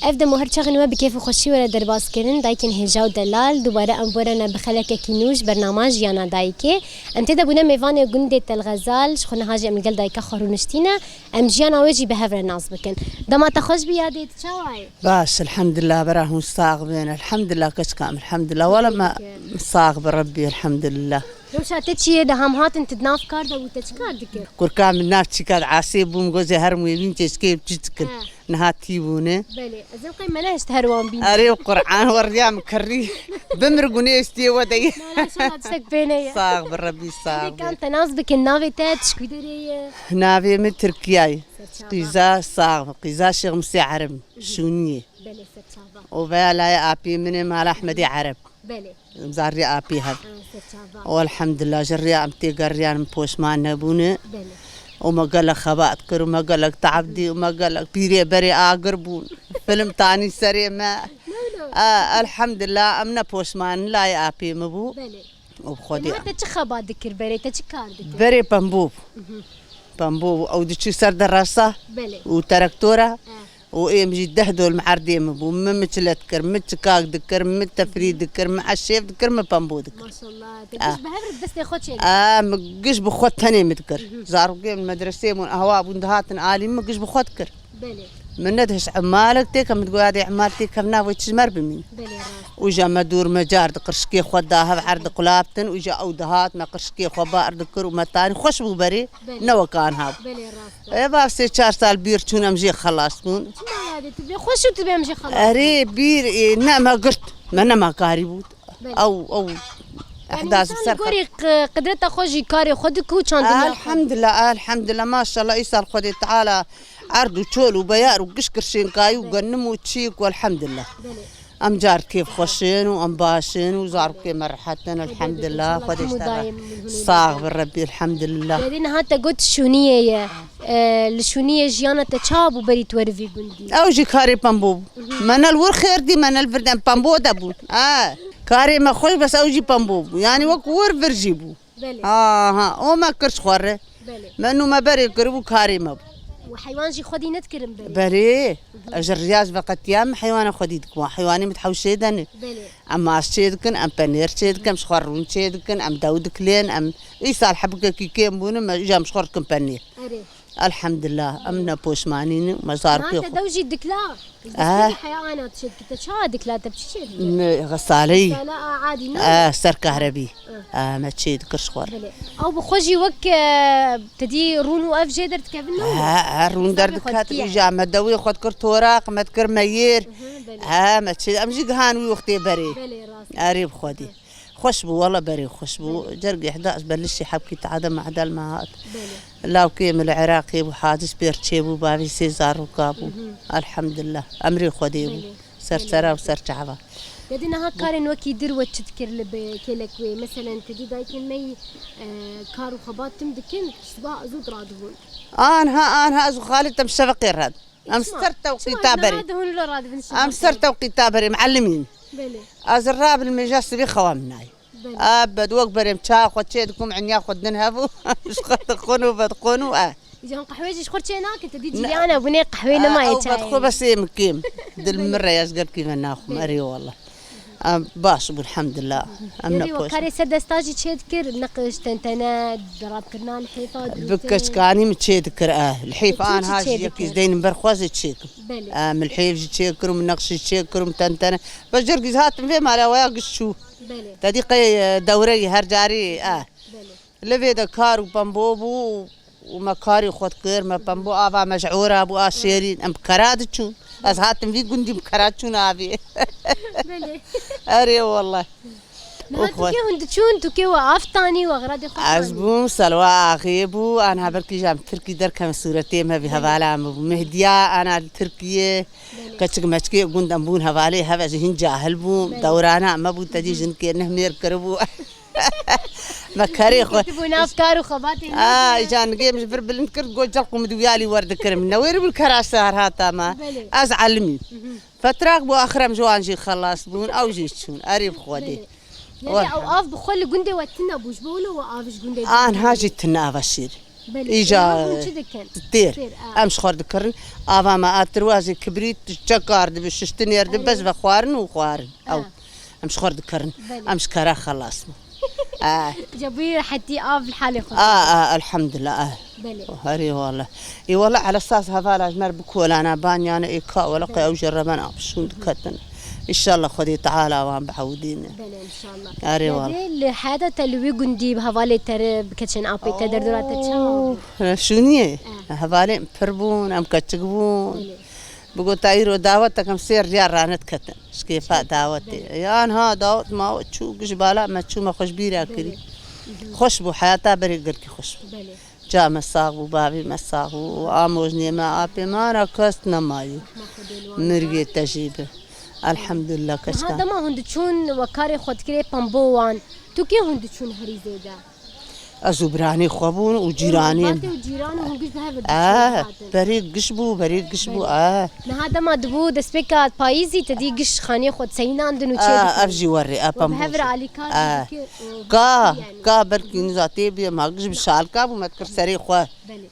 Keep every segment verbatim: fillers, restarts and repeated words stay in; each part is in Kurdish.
Ev dem û her çaxên we bi kêf û xweşî were derbaskirin, dayikên hêja û delal, dubare em werene bi xelekekî nû ji bernama Jiyana Dayikê. Em tê de bûne mêvanê gundê Tel Xezal, ji xwe niha jî em li gel dayika xwe rûniştîne, em jiyana wê jî bi hev re nas bikin. Dema te xweş bî, yadê, tu çawa yî? Baş, elhamdulillah, bera hûn sax bin, elhamdulillah, keçika min, elhamdulillah, wala me sax bi Rebbî, elhamdulillah. Rewşa te çi ye, de ham hatin tu di nav kar de bû, te çi kar dikir? Kurka min nav çîka di asê bûm, gozê her wê bîn çêşkê çi dikin. Ha. Niha tî bûne. Belê, ez ê qey me nehişt her wan bîn. Erê Qur'an, weriya min kirî. Bimir gunê estiyê we de ye. Nala, inşallah tiştek pê neye. Sax bi Rebbî, sax bi. Kan te nas bikin, navê te, tu ji ku derê ye? Navê min Tirkiye ye. Serçava. Qîza, sax bi. Qîza Şêx Musê Ereb, Şûniyê. Belê, serçava. Û veya layê apê min ê, Mala Ehmedê Ereb. Belê. Zarî apî hev. Ha, serçava. Û elhamdulillah, ji riya em têgeriyan, em poşman nebûne. Belê. Û me gelek xebat kir û me gelek teab dî û me gelek pîrê berê agir bûn. Film tanî serê me. Ne wilo? A, elhamdulillah, em ne poşman in, layê apê min bû. Belê. Û bi Xwedê. Ema te çi xebat dikir berê, te çi kar dikir? Berê pembo bû. Mhm. Pembo bû. Ew diçû ser derasa. Belê. Û terektora. Ha. Û êm jî deh dol mi erdê min bû. Min miçilet kir, min çikak dikir, min tefrî dikir, min eşêv dikir, min pembo dikir. Maşallah. Te Ah. giş bi hev re destê xwe çêdikir. Ah, min giş bi xwe tenê min dikir. Mhm. Zarokên min medresê bûn, ehwa bûn, dihatin alî min, giş bi xwe dikir. Belê. Min nedihişt emalek têke, min digot, "Yadê emal têkevna, wê çi ji me re bimîne." Belê, rast. Û ja me dûr me car di qirşikê xwe da hev erd di qulabtin, û ja ew dihat me qirşikê xwe bar dikir û me tanî xweş bû berê. Belê. Ne weka anha bû. Belê, rast e. Ê, va sê çar sal bîr çûn, em jê xelas bûn. Çima yadê tu bê xweş û tu bê em jê xelas bûn? Erê, bîr, ê, ne me girt. Me nema karî bû. Belê. Ew, ew Yani ehdas insan ser li gorî xwe. Qi-, qidreta xwe jî karê xwe dikû çandina xwe. Elhamdulillah, elhamdulillah, maşallah, îsal Xwedê Teala erd û çol û beyar û giş kirşênkayî û Belê. Genim û çîk û elhamdulillah. Belê. Em car kêf xweş in û em baş in û zarokê me rehet in, elhamdulillah. Xwedê ji te re sax bi Rebbî, elhamdulillah. Yadî niha te got Şûniyê ye. E, li Şûniyê jiyana te çawa bû berî tu were vî gundî? Ew jî karê pembo bû. Mhm. Me ne li wir xêr dî, me ne li vir dem pembo de bûn. Ha, karê me xweş, bes ew jî pembo bû. Yanî wek wir vir jî bû. Belê. Ha, ha, o me kir ji xwe re. Belê. Me nû me berê kiribû, karê me bû. Û heywan jî xwedî nedikirin berê? Berê. Mhm. Ez ji riya ji veqetiyam heywana xwedî dikim. Heywanê min di hewşê de ne. Belê. Em mas çê dikin, em penêr çê dikin, em ji xwe rûn çê dikin, em dew diklên, em îsal hebikekî kêm bûne, me îja em ji xwe dikin penêr. Erê. Elhamdulillah, em ne poşmanî ne, me zarokê xwe. Te dew jî dikla. Ji destê heya ana tu çê dikî. Te çawa dikla, te bi çi çê dikî? Me xesaleyî. Xesale a adî ne? Eh, ser kahrebî. Eh. Eh, me çê dikir ji xwe re. Belê. Ew bi xwe jî wek, eh, te dî rûn û ev jê derdikevin ne? Eh, eh, rûn derdiket, îja me dewê xwe dikir toraq, me dikir meyêr. Mhm, belê. Eh, me çê, em jî gihan wî wextê berê. Belê, rast. Erê bi xwedî. Xweş bû, wela berê xweş bû. Belê. Cergê heda ji belişê hebkî teade mehedel me hat. Belê. Lawkê min li Iraqê bû, hadis pêr çêbû, bavê sê zaroka bû. Mhm. Elhamdulillah. Emrê Xwedê bû. Belê. Ser Belê. Sera û ser çava. Yadî niha karên wekî dir we çi dikir li bê kêlek wê? Meselen, te dî dayikên me yî, e, kar û xebat tim dikin, siba zû radibûn. Anha, anha ez û Xalid em şeveqê radibûn. Em ser tewqîta berê. Çima? Çima niha de hûn lo radibin şeveqê? Em ser tewqîta berê, miellimîn. Belê. Ez rabin mêja sibê xewa min nayê. Belê. Ebed wek berê em çawa xwe çê dikim, enya xwe din hebû. Ji xwe dixwin û vedixwin û e. Îca hûn qehwê jî ji xwe çê nakin, te dî Ne. Ciliyana bûnê qehwê E, nemaye ew çayê. Vedixwe bes ê min kêm. Dil min re ez gelkî me naxwim, Belê. Erê wallah. Em baş bû, elhamdulillah. Em Yadî we nepoş. Karê ser desta jî çê dikir, neqiş, tentene, rabkirina lihêfa, Bi dirûtin. Keçkanî min çê dikir, e. Lihêf Te çi anha çi jî çê yekî dikir? Deynin ber xwe zê çêkim. Belê. E, min lihêf jî çêkir û min neqş jî çêkir û min tentene. Becergî hatim vê mala waya giş çû. Belê. Te dî qey, e, dewreyî her carî, e. Belê. Li vê de kar û pembo bû. û me karê xwe dikir, me pembo ava me ji ora bû a şêrîn, em bi kera diçûn. Ez hatim vî gundî bi kera çûn avê. Belê. Erê wallah. Niha Û xwe- tu kê hûn diçûn, tu kê we av tanî, we xeradê xwe Ez tanî? bûm, Selwa axê bû, anha belkî jî em Tirkî derkevin sûretê me vî Belê. hevala me bû. Mehdiya, ana li Tirkiyê, Belê. keçik meçikê gund em bûn hevalê hev, ez jî hin cahil bûm. Belê. Dewrana me bû, te dî Hı hı. jinkê neh mêr kiribû. Me kerê xwe. Ketibû nav kar û xebatê Aa, nêkirî. Îca nigê min ji vir bilind kir, got celq û min duyalî werdikirim. Newêribûn kera sehar hata me. Belê. Ez elimî. Mhm. Fetrak bû, axir em ji wan jî xelas bûn, ew jî çûn. Erê bi Xwedê. Belê. Yanî Welha. Ew av bi xwe li gundê we tune bû, ji bo wilo we av ji gundê Anha jî tune ava şêrî. Belê. Îca Êva hûn çi dikin? Têr. Têr, a. Em ji xwe dikirin. Ava me a tirwazê kibrît, çekar dibi, şiştinêr dibi, Erê. Bes ve xwarin û xwarin. Ew. A. Em ji xwe dikirin. Belê. Em ji kera xelas bûn. A. Îca bûyî rehetî av li halê xwe. A, a, elhamdulillah, a. Belê. Herê wala. Ê wala, elesas hevala ji me re bi kolana banyane ê ka wala qey Belê. Ew jê re ben apşûn diketin. Înşallah Xwedê Teala wan biewdîne. Belê, înşallah. Erê wala. Yadê li heyata te li wî gundî bi hevalê te re, bi keçên apê te, derdora te çawa bû? Oh, şûniyê. Eh. Hevalên pir bûn, em keçik bûn. Belê. Bi gota îro dawetek em sê riya ranediketin. Ji kêfa dawetê. Belê. Yan ha dawet ma çû giş bala me çû me xwe ji bîra kirî. Belê. Mhm. Xweş bû, heyata berê gelkî xweş bû. Belê. Ca me sax bû, bavê me sax bû, amojnê me, apê me, ana kes nemayî. Mirgê te jî bi. Elhamdulillah, Niha keçka. Dema hûn diçûn we karê xwe dikirê pembo wan, tu kê hûn diçûn herî zêde? Ez û biranê xwe bûn û cîranê. Batê û cîran û hûn giş bi hev re Ah, diçûn dihatin. Berê giş bû, berê giş bû, Belê. Ah. Niha dema dibû destpêka payîzî te dî giş xaniyê xwe diseyînandin û Ah, çêdikirin. Ev jî werê, a We bi pembo hev re jî. Alîkar Ah. Dikir, e, Ka, yani. Ka belkî niza tê bî, ma giş bi şalka bû, me dikir serê xwe. Belê.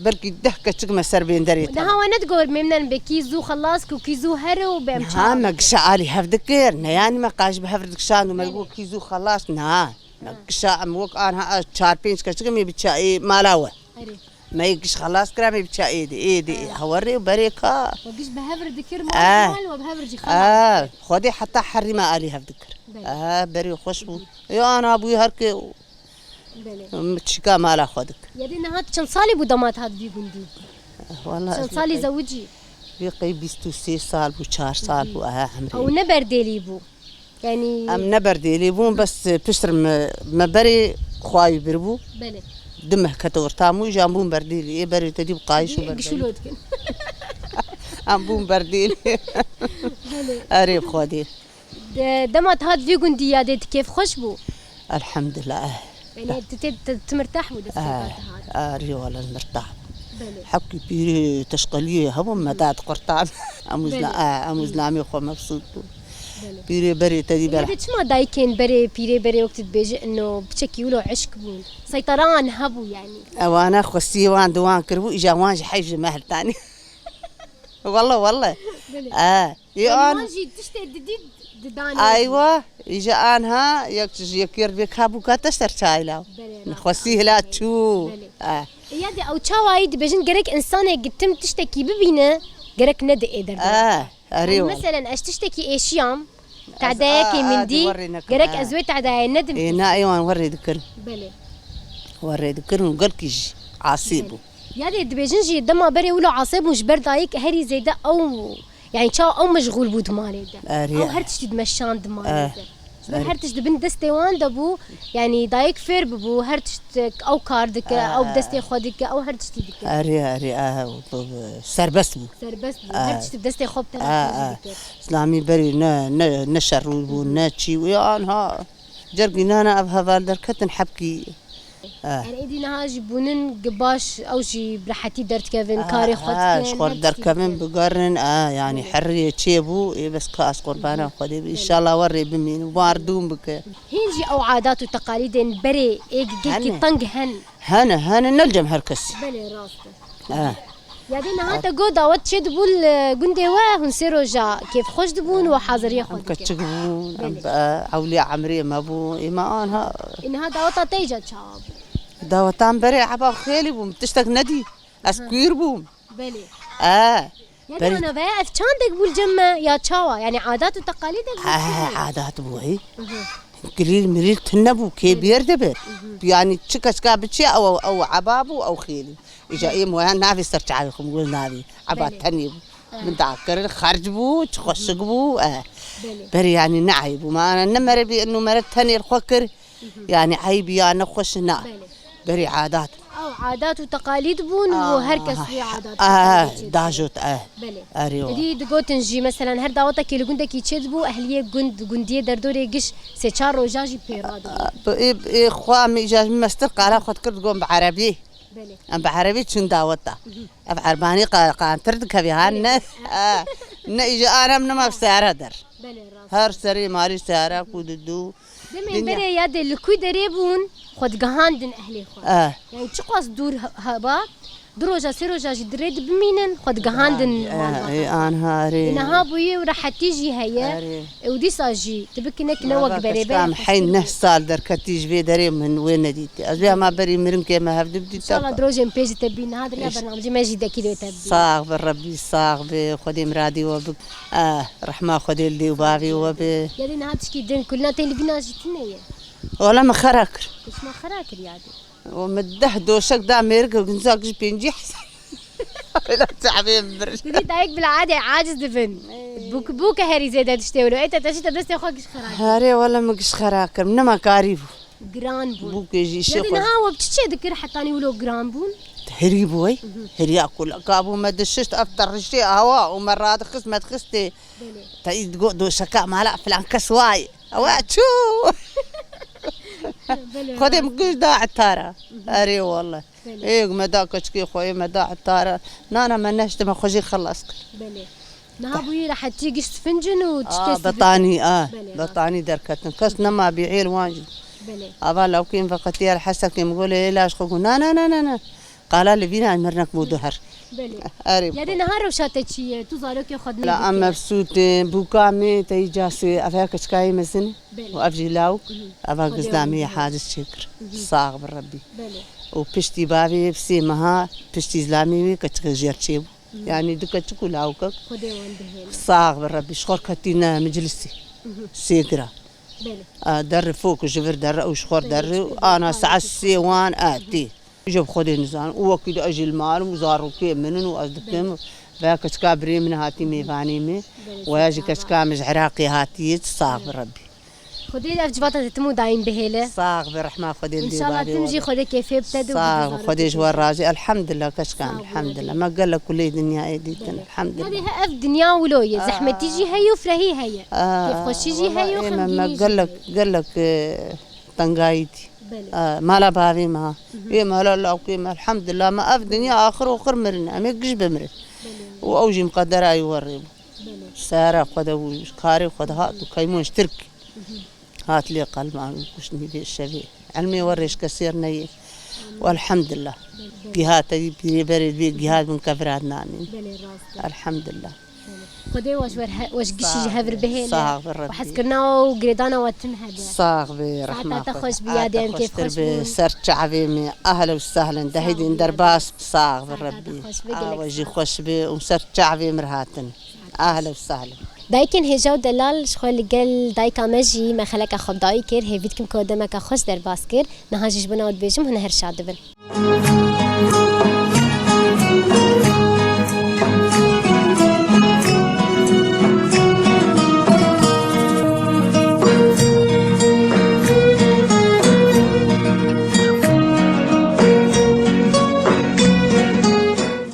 Belkî deh keçik me ser bênderê Niha te. We nedigor mêmnen bekî zû xelas ku kî zû here û bem Niha çawa me bikin. Gişa alî hev dikir, ne yani me qaj bi hev re dikişand û me Belê. Got kî zû xelas, niha. Me Ha. Gişa em wek anha a çar pênc keçik em ê bi çayê mala we. Erê. Me yê giş xelas kira, me bi çayê de, ê de, ê Ha. hewerê û berê ka. We giş bi hev re dikir, Ah. mal, mal we bi hev re jî Ah, xelas. Xwedê heta herî me alî hev dikir. Belê. Ah, berê xweş bû. Hı hı. Ya ana bûyî her ke Belê. Çika mala xwe dikir. Yadê niha çend salî bû dema te hat vî gundî? Wala Çend salî zewicî? Vî qey bîst û sê sal bû, çar sal bû, aha, emrê. Ew ne berdêlî bû? Yani Em ne berdêlî bûn, bes piştre me, me berê xwayî bir bû. Belê. Du meh kete orta mû, jan bûn berdêlî. Ê berê te dî bi qayîş û berdêlî. Gişûlo dikin. Em bûn berdêlî. Belê. Erê bi Xwedê. De, dema te hat vî gundî yadê tu kêfxweş bû? Elhamdulillah, eh. Yani tu tê, tu, tu mirtah bû destpêka te hat? Ah, rî wala mirtah. Belê. Hekî pîrê teşqeliyê hebû me da diqurtan. Em û zila-, Belê. Ah, em û zilamê xwe mebsût bû. Belê. Pîrê berê te dî bela. Yadê çima dayikên berê, pîrê berê wek tu dibêje ino piçekî wilo eşk bûn? Seyteran hebû yani. Ewana xwestiyê wan di wan kiribû, îja wan ji heyv ji me hiltanî. Walla, walla. Belê. Ah. Ê Yani an- wan jî tiştê didî didanê. Aywa, îja anha yek ji yekê re bê ka bûka te ser çayla. Belê, rast. Xwesî hila çû. Belê. Ah. Ê ya de ew çawayî dibêjin gerek insanê gitim tiştekî bibîne, gerek nede ê derdora. Ah, erê Yani wan. Meselen ez tiştekî êşiyam, Ez, tadayekê ah, ah, min dî, di werê nekim, gerek ah. Ez wê tadayê nedim. Ê na ê wan werê dikirin. Belê. Werê dikirin û gelkî jî asê Belê. Bû. Ya dê dibêjin jî dema berê wilo asê bûn ji ber dayik herî zêde ew, yani çawa ew meşxûl bû di malê de. Erê. Ew her tiştî dimeşand di malê Eh. De. Ji ber Erê. Her tişt di bin destê wan de bû, yani dayik fêr bibû, her tişt ew kar dike, Eh. Ew bi destê xwe dike, ew her tiştî dike. Erê, erê, eh, b-, b-, serbest bû. Serbest bû, Eh. Her tişt bi destê xwe bi Eh, telaxû eh. Dike. Zilamî berî ne, ne, ne şerrû bû, Hı hı. Ne çî. Ya anha cergî nana ev heval derketin hebkî. Eh. Yani êdî niha jî bûnin gi baş ew jî bi rehetî derdikevin, Ah, karê xwe ah, dikin, ji xwe her tiştî derkevin dikin. Bigerin, ah, yani Belê. Heriyê çêbû, ê bes ka ez qurbana Hı hı. Xwedê bi. Belê. Înşallah werê bimînin, wardûn bike. Hîn jî ew adat û teqalîdên berê ê gelkî Hene. Teng hen. Hene, hene, ne li cem her kesî. Belê, rast e. Eh. Ya dê niha te got dawet çê dibû li gundê we, hûn sê roja kêfxweş dibûn û haziriyê xwe Em dikin. Keçik bûn, em Belê. Bi, eh, ewliya emrê me bûn, ê me anha. Ê niha daweta te îca çawa bû? Dawetan berê eba xêlî bûm, tiştek nedî. Ez Hı. Kûr bûm. Belê. Eh. Ya Berê- dana veya ev çandek bû li cem me ya çawa? Yani adat û teqalîdek bû Eh, çi bû? Adat bû, hey. Hı hı. Kilîl milîl tune bû, kê Belê. Bêr dibe. Hı hı. Yani çi keska biçe, ew, ew eba bû, ew xêlî. Îja Belê. Ê moyan navê ser çavê xwe, min got navê. Eba Belê. Tenê bû. Ha. Min da kirin, xerc bû, çi xweşik bû, eh. Belê. Berê yani ne eyb bû. Ma ne mere bî, inu mere tenê li xwe kir. Hı hı. Yani eyb ya ne xweş na. Belê. Berê adat. Ew adat û teqalîd bûn û Ah, her kes wê adat û ah, teqalîdê çêdibû. Dajot, eh. Belê. Erê wa. Êdî digotin jî, meselen, her dawetekê li gundekî çêdibû, ehliyê gund, gundiyê derdorê giş sê çar roja jî pê radibû. Ah, bi, ê, ê, xwe em îja mestir qala xwe dikir digon bi erebî. Belê. Em bi erebî çûn daweta. Mhm. Ev erbanî qa-, qantir dikevî, ha, ne? Belê. Ah, ne îja arem nema bi seyara der. Belê, rast. Her serê malî seyara ku didu. Demên Dinya. Berê ya dê li ku derê bûn? Xwe digihandin ehlê xwe. Eh. Yani çiqas dûr he-, heba, du roja, sê roja jî di rê de bimînin, xwe digihandin malbata xwe. Eh, eh, anha, erê. Ê, niha bûyî û rehetî jî heye. Erê. Û dîsa jî tu bikine ki ne wek berê berê. Hey, neh sal derketî ji vê derê min wê nedîtî. Ez vê hema berî mirin ke me hevdu bidî. İnşallah dirojên pê jî te bî. Niha diriya bernamecê me jî dekî dê te bî. Sax be Rebbî, sax be. Xwedê miradî we bik. Eh, rehma Xwedê li dê û bavê we be. Gelê niha tişkî din kulina tê li bîna jî tune ye. Wala me xera kir. Kuşma xera kir yadî. O me deh doşek da mêrik û gunca giş pêncî hezar. Wela çavê min bir. Didî dayik bila adê aciz dibin. Ey. Bûk, bûk herî zêde tiştê wilo. Ê te te jî te destê xwe giş xera kir. Herê wala me giş xera kir. Nema karî bû. Giran bûn. Bûkê jî işê xwe. Yadî niha we bi çi çê dikir hetanî wilo giran bûn? Herî bû ey. Hı hı. Herî akul. Kabû me dişişt ev terişê awa û me radixist me dixistê. Belê. Te î digot doşeka mala filan kes wayê. Ew çû. Belê, Xwedê rast. Min giş da etara. Mhm. Erê wele. Belê. Ê me da keçikê xwe, ê me da etara. Nana me neştime xwe jî xelas kir. Belê. Niha bûyî rehetî giş sifincin û tiştê. Aa, sifincin. Betanî, a. Belê, rast. Betanî derketin. Kes nema bî êl wan jî. Belê. Ava lawkên veqetiye li Hesekê min got lê êla ji xwe got na, na, na, na, na. Qala li vîna mirnek bû du her. Belê. Erê. Yadê niha rewşa te çi ye? Tu zarokê xwe dinê. La em mebsût in, bûka me teyî casê, ev ya keçikayê mezin. Belê. Û ev jî lawk, mhm, eva gizdamê ye hadis çêkir. Mhm. Sax bi Rebbî. Belê. Û piştî bavê sê meha, piştî zilamê wê keçikek jêr çêbû. Mhm. Yanî du keçik û lawkek. Xwedê wan bihêle. Sax bi Rebbî. Ji xwe ketîne meclisê. Mhm. Sêgira. Belê. A, derê fok ji vir derê, ew ji xwe derê, ana saet sê wan a tê. Ji bi Xwedê nizanim. Û wekî de ez jî li mal im û zarokê min in û ez dikim. Belê. Veya keçika birê min hatî mêvanê min. Belê, û ya jî keçika min ji Iraqê hatiye, sax bi Rebbî. Xwedê ev civata te tim û daîm bihêle. Sax bi rehma Xwedê li dê bavê we. Înşallah tim jî Xwedê kêfê bi te de. Sax bi Xwedê ji we razî. Elhamdulillah keçika min. Elhamdulillah. Me gelek kulê dinyayê dîtin. Elhamdulillah. Yadê he ev dinya wilo ye. Zehmetî jî heye û firehî heye. Kêfxweşî jî heye û xemgînî jî heye. Gelek, gelek, e, tengayî dî. Belê. E, mala bavê me ha. Mhm. Ê mala lawkê me, elhamdulillah, me ev dinya axir oxir mirin. Em ê giş bimirin. Belê. Û ew jî miqedera yê we rê bû. Belê. Seyara xwe de bû, ji karê xwe de hat û keymon ji Tirk. Mhm. Hat lê qelman û kuştnî vê şevê. Elmê we rêşkesêr neyê. Û elhamdulillah. Belê, belê. Giha te wî pîrê berê vê giha min kevira namîn. Belê, rast e. Elhamdulillah. Xwedê we ji we re he-, we ji gişî ji hev re bihêle. Sax bi Rebbî. Û hezkirina we û girêdana we tim hebe. Sax bi, rehma Xwedê. Saeta te xweş bi, yadê em kêfxweş bûn. Ser çavê me. Ehlen û sehlen. Dehîdên derbas. Sax bi Rebbî. Saeta te xweş bi, gelek spas. A we jî xweş bi û ser çavê min re hatin. Ehlen û sehlen. Dayikên hêja û delal, ji xwe li gel dayika me jî me xeleka xwe bi dawî kir. Hêvî dikim ku demeka xweş derbas kir. Niha jî ji bo we dibêjim, hûn her şad dibin.